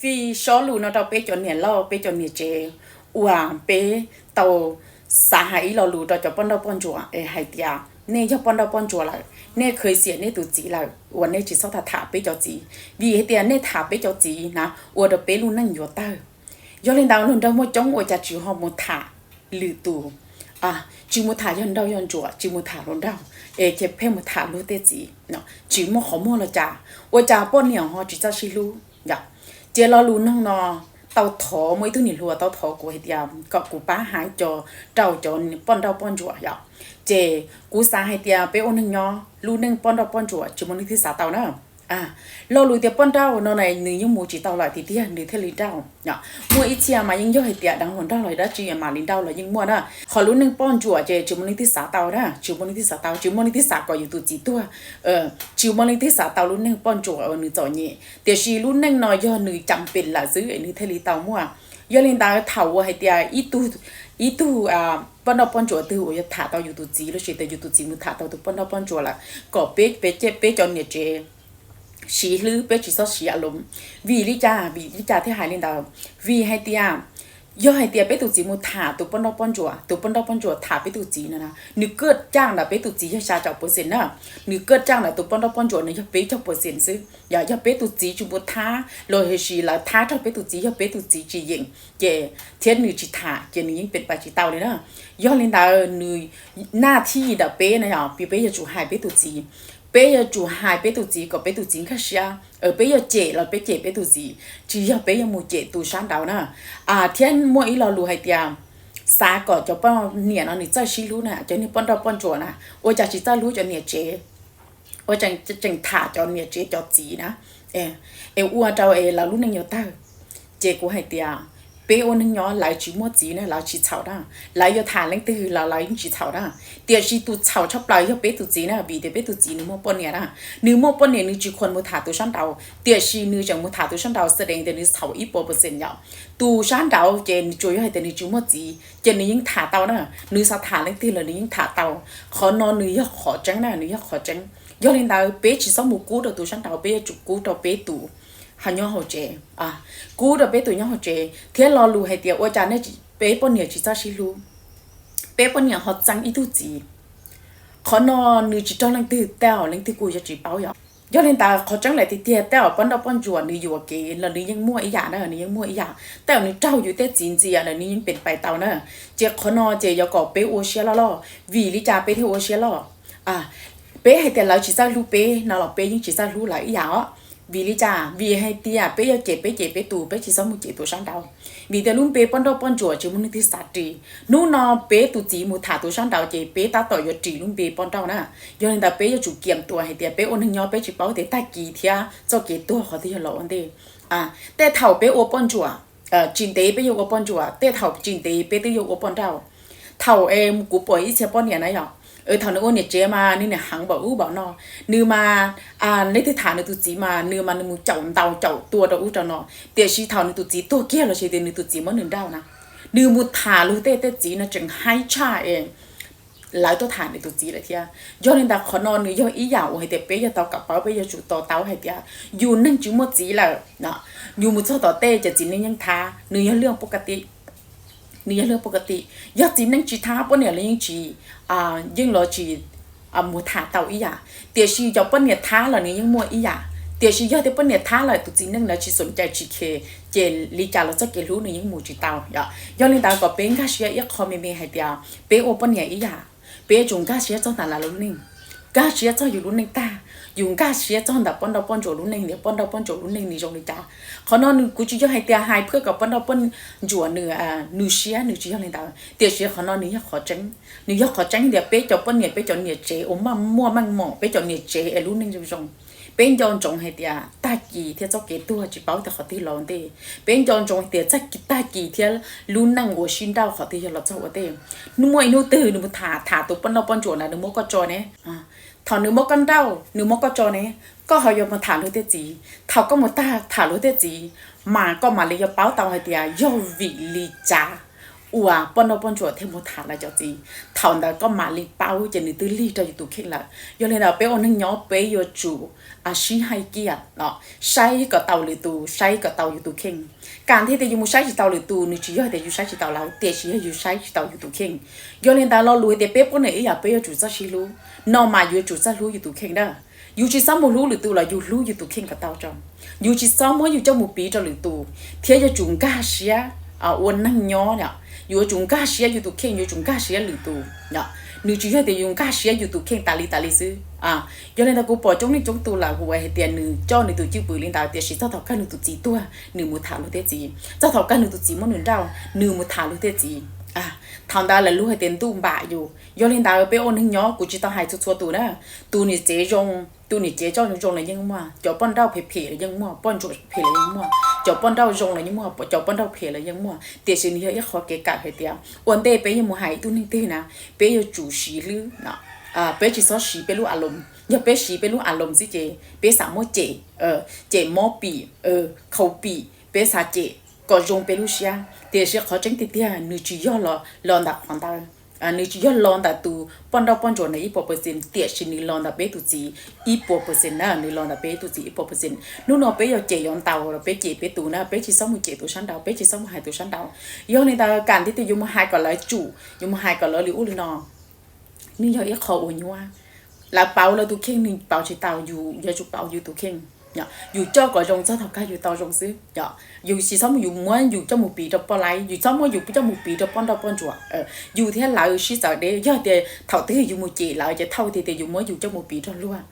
Fij sob lus no rau peb cov niam loj peb cov niam tsev uas peb tau xav hais ib lo lus rau cov poj nrauj poj ntsuam es hais tias nej yog poj nrauj poj ntsuam lawm, nej khaws xiam nej tus txiv lawm uas nej tsis txhob tham tham peb cov txiv, vim hais tias nej tham peb cov txiv na ua rau peb lub neej yuav tawg. Yog li ntawd luag nraug muaj coob ua cas tsis ho mus tham lwm tus, tsis mus tham yog nraug yog ntsuam, tsis mus tham hluas nraug, es ces pheej mus tham luag tej txiv, tsis muaj qhov muag los cas, ua cas poj niam ho tsis txawj sib hlub yom. Ces lo lus noog no tau thov muaj ib tug niam hluas tau thov kuv hais tias kom kuv pab hais cov rau cov poj nrauj poj ntsuam yom. Ces kuv xav hais tias peb ua neeg nyob lub neej poj nrauj poj ntsuam tsis muaj leej twg xav tau na. Lo lus tias poj nrauj no na nws yeej mus tsis tau lawm tiag tiag nws thiaj li nrauj. Muaj ib txhia mas yeej yog hais tias deev hluas nraug los dab tsi mam li nrauj los yeej muaj na. Qhov lub neej poj ntsuam ces tsis muaj leej twg xav tau na, tsis muaj leej twg xav tau, tsis muaj leej twg xav kom yus tus txiv tuag, tsis muaj leej twg xav tau lub neej poj ntsuam uas nws txom nyem. Tiam sis lub neej no yog nws cam pem lawm xwb es nws thiaj li tau muaj. Yog li ntawd thaum uas hais tias ib tug, ib tug poj nrauj poj ntsuam twg uas yog tham tau yus tus txiv lossis tias yus tus txiv mus tham tau tus poj nrauj poj ntsuam lawm, kom peb, peb cov niam tsev siv hlwb, peb tsis txhob siv a loos. Vim li cas, vim li cas thiaj hais li ntawd? Vim hais tias yog hais tias peb tus txiv mus tham tus poj nrauj poj ntsuam, tus poj nrauj poj ntsuam tham peb tus txiv no na, nws kaj caj ntawm peb tus txiv yog xya caum percent na, nws kaj caj ntawm tus poj nrauj poj ntsuam nws yog peb caug percent xwb. Yog peb tus txiv tsis mus thab los sis lawv thab rau peb tus txiv, yog peb tus txiv tsis yeem ces thiab nws tsis tham ces nws yeej pes pais tsis tau li na. Yog li ntawd nws naj thij ntawm peb na yog peb yuav tsum hais peb tus txiv, peb yuav tsum hais peb tus txiv kom peb tus txiv nkag siab. Peb yuav cem los peb cem peb tus txiv, tsis yog peb yuav mus cem tus sab nraud na. Thiab muaj ib lo lus hais tias xav kom cov poj niam no nws txawj sib hlub na, cov niag poj nrauj poj ntsuam na, ua cas tsis txawj hlub cov niam tsev, ua tseem tham cov niam tsev cov txiv na, es ua rau es lawv lub neej yuav tawg. Ces kuv hais tias peb ua neeg nyob lawv tsis muaj txiv na lawv tsis txhaum na, lawv yuav tham leej twg los lawv yeej tsis txhaum na. Tiam sis tus txhaum tshaj plaws yog peb tus txiv na, vim tias peb tus txiv nws muaj poj niam na, nws muaj poj niam nws tsis khuam mus tham tus sab nraud, tiam sis nws tseem mus tham tus sab nraud xwb deev tias nws txhaum ib puas percent yom. Tus sab nraud ces nws tsuas yog hais tias nws tsis muaj txiv ces nws yeej tham tau na, nws xav tham leej twg los nws yeej tham tau. Qhov no nws yog qhov tseeb na, nws yog qhov tseeb. Yog li ntawd peb tsis txhob mus kub rau tus sab nraud, peb yuav tsum kub rau peb tus ho nyob hauv tsev, kub rau peb tus nyob hauv tsev. Thiab lo lus hais tias ua cas nej, peb poj niam tsis txawj sib hlub, peb poj niam ho txeeb ib tug txiv, qhov no nws tsis raug leej twg tej zaum leej twg kuj yuav tsis paub yom. Yog li ntawd qhov tseeb lawm tiag tiag tej zaum poj nrauj poj ntsuam nws yuam kev los nws yeej muaj ij yam na, nws yeej muaj ij yam. Tej zaum nws raug yus tej txiv ntxias los nws yeej pes pais tau na. Ces qhov no ces yuav kom peb ua siab loj loj. Vim li cas peb thiaj ua siab loj? Peb hais tias lawv tsis txawj hlub peb no los peb yeej tsis txawj hlub lawv ib yam os. Vim li cas? Vim hais tias peb yuav cem peb cem peb tus, peb tsis txhob mus cem tus sab nraud. Vim tias lub npe poj nrauj poj ntsuam tsis muaj leej twg xav ris. Hnub no peb tus txiv mus tham tus sab nraud ces peb tab tom yuav ris lub npe poj nrauj na. Yog li ntawd peb yuav tsum kiam tuas hais tias peb ua neeg nyob peb tsis paub tias tag kis thiab txoj kev tuag qhov twg yog los ua ntej. Tej thaum peb ua poj ntsuam, tsis ntev peb yuav ua poj ntsuam, tej thaum tsis ntev peb twb yuav ua poj nrauj. Thaum es kuv pom ib txhia poj niam na yom, thaum nws ua niam tsev mas nws niam heev npaum ub npaum no, nws mas leej twg tham nws tus txiv mas nws mas nws mus caum ntaus caum tua rau ub rau no, tiam sis thaum nws tus txiv tuag kiag los sis tias nws tus txiv muab nws nrauj na, nws mus tham luag tej tej txiv no tseem haib tshaj es lawv tuaj tham nws tus txiv lawm thiab. Yog li ntawd qhov no nws yog ib yam uas hais tias peb yog tau kam paub, peb yuav tsum to taub hais tias yus neeg tsis muaj txiv lawm, yus mus txog tom tej ces txiv neej yeej thab, nws yog lub poj ka ti, nws yog lub poj ka ti. Yog txiv neej tsis thab poj niam los yeej tsis, yeej los tsis mus tham tau ib yam, tiam sis cov poj niam thab los nws yeej muaj ib yam. Tiam sis yog tias poj niam thab lawm tus txiv neej ntawd tsis xom cai tsis khe, ces li cas los txoj kev hlub nws yeej mus tsis tau yom. Yog li ntawd kom peb nkag siab ib qho me me hais tias peb ua poj niam ib yam, peb yuav tsum nkag siab txog ntawm lawv lub neej, nkag siab txog yus lub neej tag, yus nkag siab txog ntawm poj nrauj poj ntsuam lub neej, niam poj nrauj poj ntsuam lub neej nws zoo li cas. Qhov no nws kuv tsis yog hais tias hais phwj kom poj nrauj poj ntsuam nws, nws siab, nws tsis yog li ntawd, tiam sis qhov no nws yog qhov tseeb. Nws yog qhov tseeb tias peb cov poj niam, peb cov niam tsev uas muaj meej mom, peb cov niam tsev es lub neej zoo zoo, peb nco ntsoov hais tias tag kis thiab txoj kev tuag tsis paub tias qhov twg los ua ntej. Peb nco ntsoov hais tias txoj tag kis thiab lub neej uas sib nrauj qhov twg yog los txog ua ntej. Hnub muaj ib hnub twg nws mus tham, tham tus poj nrauj poj ntsuam ntawd nws muab koj tso ne? Thaum nws muab koj nrauj, nws muab koj tso ne, koj ho yuav mus tham luag tej txiv. Thaum koj mus tham luag tej txiv, mas koj mam li yuav paub tau hais tias yog vim li cas uas poj nrauj poj ntsuam thiaj mus tham lawv cov txiv. Thaum ntawd koj mam li paub ces nws twb lig rau yus tus kheej lawm. Yog li ntawd peb ua neej nyob peb yuav tsum sib hais kiag, saib kom tau lwm tus, saib kom tau yus tus kheej. Kam thiaj tias yus mus saib tsis tau lwm tus, nws tsis yog tias yus saib tsis tau lawv, tiam sis yog yus saib tsis tau yus tus kheej. Yog li ntawd lo lus hais tias peb poj niam ib yam peb yuav tsum txawj sib hlub no mas yuav tsum txawj hlub yus tus kheej na. Yus tsis txhob mus hlub lwm tus los yus hlub yus tus kheej kom tau tso. Yus tsis txhob muab yus coj mus piv rau lwm tus, thiab yuav tsum nkag siab ua neej nyob. Yuav tsum nkag siab yus tus kheej, yuav tsum nkag siab lwm tus. Nws tsis yog tias yus nkag siab yus tus kheej tas li tas li xwb. Yog li ntawd kuv pom coob leej coob tus lawm kuv hais tias nws coj nws tus cwj pwm li ntawd tiam sis txog thaum kawg nws tus txiv tuag nws mus tham luag tej txiv, txog thaum kawg nws tus txiv muab nws nrauj nws mus tham luag tej txiv. Thaum ntawd lawv luag hais tias ntuj npam yus. Yog li ntawd peb ua neej nyob kuv tsis tau hais txhua txhua tus na. Tus niam tsev zoo, tus niam tsev coj zoo zoo los yeej muaj, cov poj nrauj phem phem los yeej muaj, poj ntsuam phem los yeej muaj, cov poj nrauj zoo los yeej muaj, cov poj nrauj phem los yeej muaj, tiam sis nws yog ib qhov kev kawm hais tias ua ntej peb yuav mus hais ib tug neeg twg na, peb yuav tsum siv hlwb. Peb tsis txhob siv peb lub a loos, yog peb siv peb lub a loos xwb ces peb xav muab cem, cem mob pim, khaus pim, peb xav cem kom zoo peb lub siab, tiam sis qhov tseeb tiag tiag nws tsis yog los ntawm qhov ntawd. Nws tsis yog los ntawm tus poj nrauj poj ntsuam ntawd ib puas percent, tiam sis nws los ntawm peb tus txiv ib puas percent na, nws los ntawm peb tus txiv ib puas percent. Hnub no peb yuav cem yuav ntaus los peb cem peb tus na, peb tsis txhob mus cem tus sab nraud, peb tsis txhob mus hais tus sab nraud. Yog li ntawd kam thiaj tias yus mus hais kom lawv tsum, yus mus hais kom lawv li ub li no, nws yog ib qho uas nyuaj. Lawv pauv lawv tus kheej nws pauv tsis tau, yus yuav tsum pauv yus tus kheej. Yus coj kom zoo txog thaum kawg yus tau zoo xwb. Yus tsis txhob mus yus muab yus coj mus piv rau poj laib, yus txhob muab yus coj mus piv rau poj nrauj poj ntsuam. Yus thiab lawv sib txawv deb, yog tias thaum twg yus mus cem lawv ces thauj tias tias yus muab yus coj mus piv rau luag.